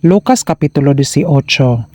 Lucas Kapitulo 18.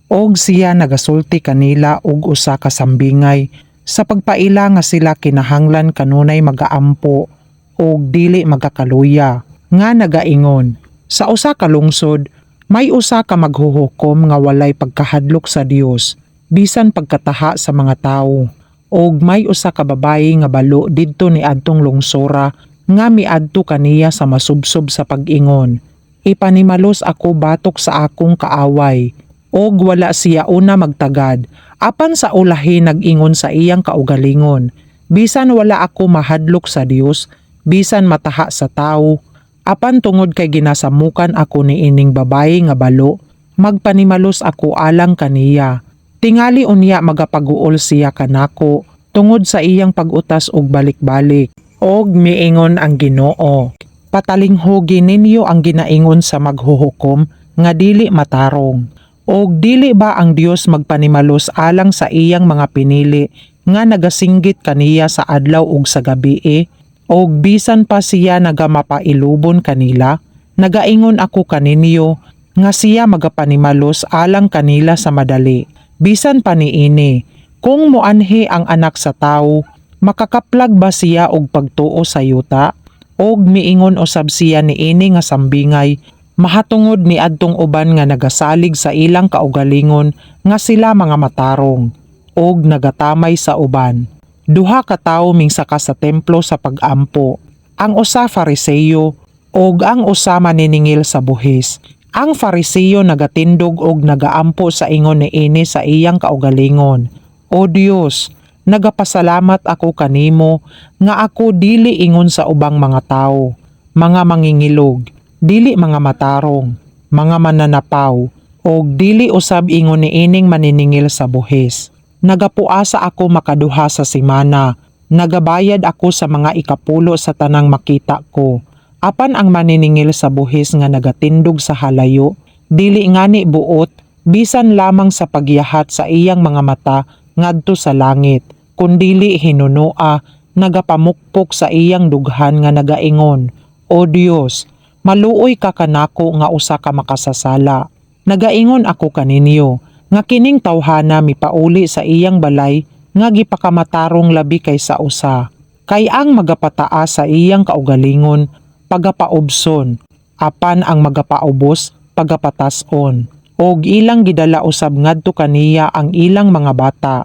Og siya nagasulti kanila og usa ka sambingay sa pagpaila nga sila kinahanglan kanunay magaampo og dili magakaluya, nga nagaingon, "Sa usa ka lungsod may usa ka maghuhukom nga walay pagkahadlok sa Dios bisan pagkataha sa mga tawo. Og may usa ka babayi nga balo didto niadtong lungsora nga miadto kaniya sa masubsob sa pag-ingon, 'Ipanimalos ako batok sa akong kaaway.' Og wala siya una magtagad, apan sa ulahi nag-ingon sa iyang kaugalingon, 'Bisan wala ako mahadlok sa Dios, bisan mataha sa tawo, apan tungod kay ginasamukan ako niining babayi nga balo, magpanimalos ako alang kaniya. Tingali unya magapaguol siya kanako tungod sa iyang pag-utas og balik-balik.' Og miingon ang Ginoo, 'Patalinghugi ninyo ang ginaingon sa maghuhukom nga dili matarong. Og dili ba ang Dios magpanimalos alang sa iyang mga pinili nga nagasinggit kaniya sa adlaw ug sa gabii? Og bisan pa siya nagamapailubon kanila, nagaingon ako kaninyo nga siya magapanimalos alang kanila sa madali. Bisan pa niini, kung moanhi ang Anak sa Tawo, makakaplag ba siya og pagtuo sa yuta?' Og miingon usab siya niini nga sambingay mahatungod niadtong uban nga nagasalig sa ilang kaugalingon nga sila mga matarong og nagatamay sa uban. Duha ka tawo mingsaka sa templo sa pag-ampo. Ang usa Fariseyo ug ang usa maniningil sa buhis. Ang Fariseyo nagatindog og nagaampo sa ingon niini sa iyang kaugalingon, 'O Dios, nagapasalamat ako kanimo nga ako dili ingon sa ubang mga tawo, mga mangingilog, dili mga matarong, mga mananapaw, og dili usab ingon niining maniningil sa buhis. Nagapuasa ako makaduha sa semana, nagabayad ako sa mga ikapulo sa tanang makita ko.' Apan ang maniningil sa buhis nga nagatindog sa halayo, dili ngani buot bisan lamang sa pagyahat sa iyang mga mata ngadto sa langit, kundili hinunoa nagapamukpok sa iyang dughan nga nagaingon, 'O Dios, maluoy ka kanako nga usa ka makasasala.' Nagaingon ako kaninyo nga kining tawhana mipauli sa iyang balay nga gipakamatarong labi kaysa usa. Kay ang magapataas sa iyang kaugalingon pagapaubson, apan ang magapaubos pagapatas-on." Og ilang gidala usab ngadto kaniya ang ilang mga bata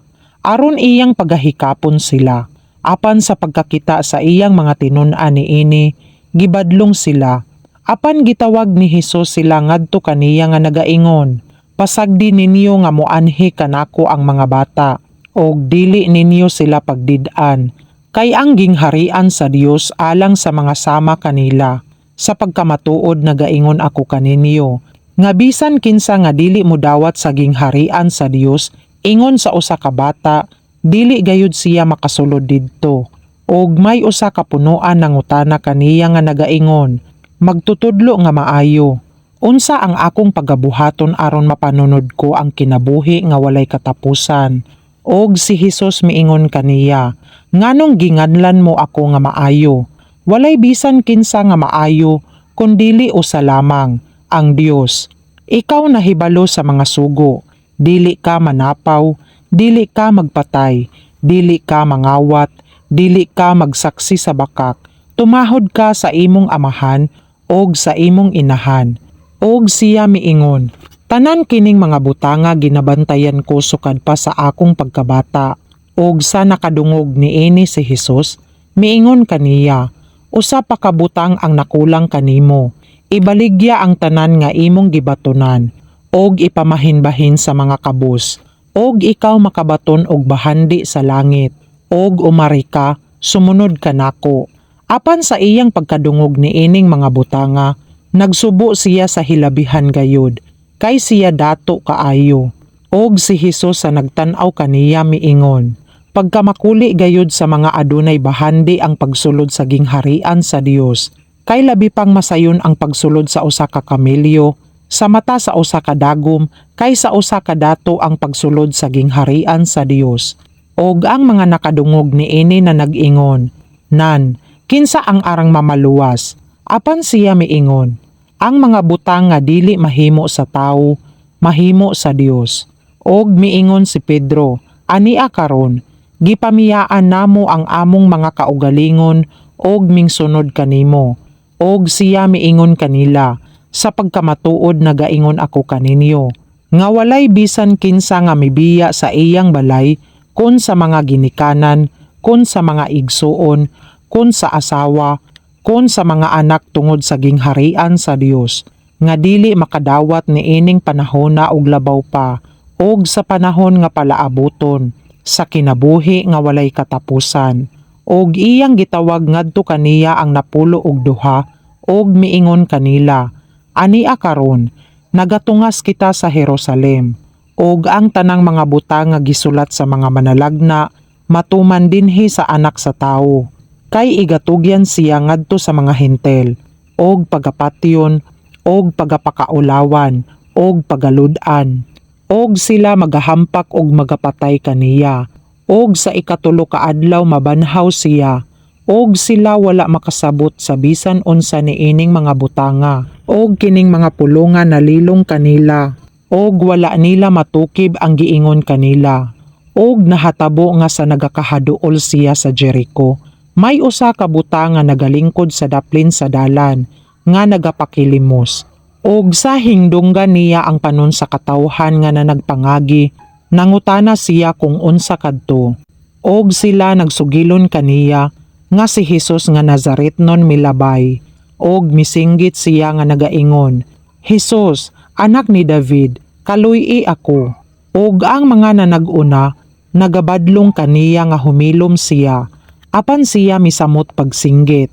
aron iyang pagahikapon sila. Apan sa pagkakita sa iyang mga tinun-an niini, gibadlong sila. Apan gitawag ni Hesus sila ngadto kaniya nga nagaingon, "Pasagdi ninyo nga moanhi kanako ang mga bata, og dili ninyo sila pagdid-an, kay ang gingharian sa Dios alang sa mga sama kanila. Sa pagkamatuod nagaingon ako kaninyo, nga bisan kinsa nga dili modawat sa gingharian sa Dios ingon sa usa ka bata, dili gayud siya makasulod didto." Og may usa ka punuan nangutana kaniya nga nagaingon, "Magtutudlo nga maayo, unsa ang akong pagabuhaton aron mapanunod ko ang kinabuhi nga walay katapusan?" Og si Hesus miingon kaniya, "Nganong ginganlan mo ako nga maayo? Walay bisan kinsa nga maayo kundili usa lamang, ang Dios. Ikaw nahibalo sa mga sugo: dili ka manapaw, dili ka magpatay, dili ka mangawat, dili ka magsaksi sa bakak, tumahod ka sa imong amahan og sa imong inahan." Og siya miingon, "Tanan kining mga butanga ginabantayan ko sukad pa sa akong pagkabata." Og sa nakadungog niini si Hesus, miingon kaniya, "Usa pa ka butang ang nakulang kanimo. Ibaligya ang tanan nga imong gibatonan og ipamahinbahin sa mga kabus, og ikaw makabaton og bahandi sa langit. Og umari ka, sumunod kanako." Apan sa iyang pagkadungog niining mga butanga, nagsubo siya sa hilabihan gayud, kay siya dato kaayo. Og si Hesus sa nagtan-aw kaniya miingon, "Pagkamakuli gayud sa mga adunay bahandi ang pagsulod sa gingharian sa Dios. Kay labi pang masayon ang pagsulod sa usa ka kamelyo sa mata sa usa ka dagom kaysa usa ka dato ang pagsulod sa gingharian sa Dios." Og ang mga nakadungog niini na nag-ingon, "Nan, kinsa ang arang mamaluwas?" Apan siya miingon, Ang mga butang nga dili mahimo sa tawo, mahimo sa Dios." Og miingon si Pedro, "Ania karon, gipamiyaan namo ang among mga kaugalingon og mingsunod kanimo." Og siya miingon kanila, "Sa pagkamatuod nagaingon ako kaninyo, nga walay bisan kinsa nga mibiya sa iyang balay, kon sa mga ginikanan, kon sa mga igsuon, kon sa asawa, kon sa mga anak tungod sa gingharian sa Dios, nga dili makadawat niining panahona og labaw pa, og sa panahon nga palaabuton, sa kinabuhi nga walay katapusan." Og iyang gitawag ngadto kaniya ang 12 og miingon kanila, "Ania karon, nagatungas kita sa Jerusalem, ug ang tanang mga butang nga gisulat sa mga manalagna matuman dinhi sa Anak sa Tawo. Kay igatugyan siya ngadto sa mga Hentil, og pagapatyon, og pagapakaulawan, og pagalud-an. Og sila magahampak og magapatay kaniya, og sa ikatulo ka adlaw mabanhaw siya." Og sila wala makasabot sa bisan unsa niining mga butanga. Og kining mga pulonga nalilong kanila, og wala nila matukib ang giingon kanila. Og nahatabo nga sa nagakahaduol siya sa Jericho, may usa ka buta nga nagalingkod sa daplin sa dalan nga nagapakilimos. Og sa hingdunggan niya ang panon sa katawhan nga nanagpangagi, nangutana siya kung unsa kadto. Og sila nagsugilon kaniya nga si Hesus nga Nazaretnon milabay. Og misinggit siya nga nagaingon, "Hesus, anak ni David, kaluy-i ako." Og ang mga nanag-una nagabadlong kaniya nga humilom siya. Apan siya misamot pagsinggit,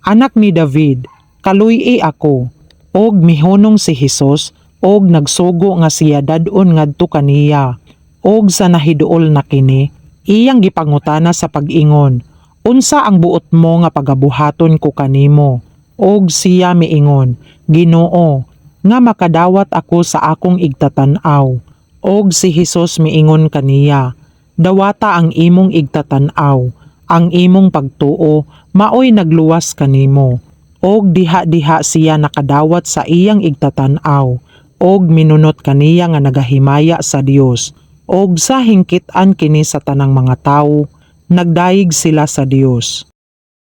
"Anak ni David, kaluy-i ako." Og mihunong si Hesus og nagsugo nga siya dad-on ngadto kaniya. Og sa nahiduol na kini, iyang gipangutana sa pag-ingon, "Unsa ang buot mo nga pagabuhaton ko kanimo?" Og siya miingon, "Ginoo, nga makadawat ako sa akong igtatan-aw." Og si Hesus miingon kaniya, "Dawata ang imong igtatan-aw, ang imong pagtuo maoy nagluwas kanimo." Og diha-diha siya nakadawat sa iyang igtatan-aw, og minunot kaniya nga nagahimaya sa Dios. Og sa hingkit-an kini sa tanang mga tawo, nagdayeg sila sa Dios.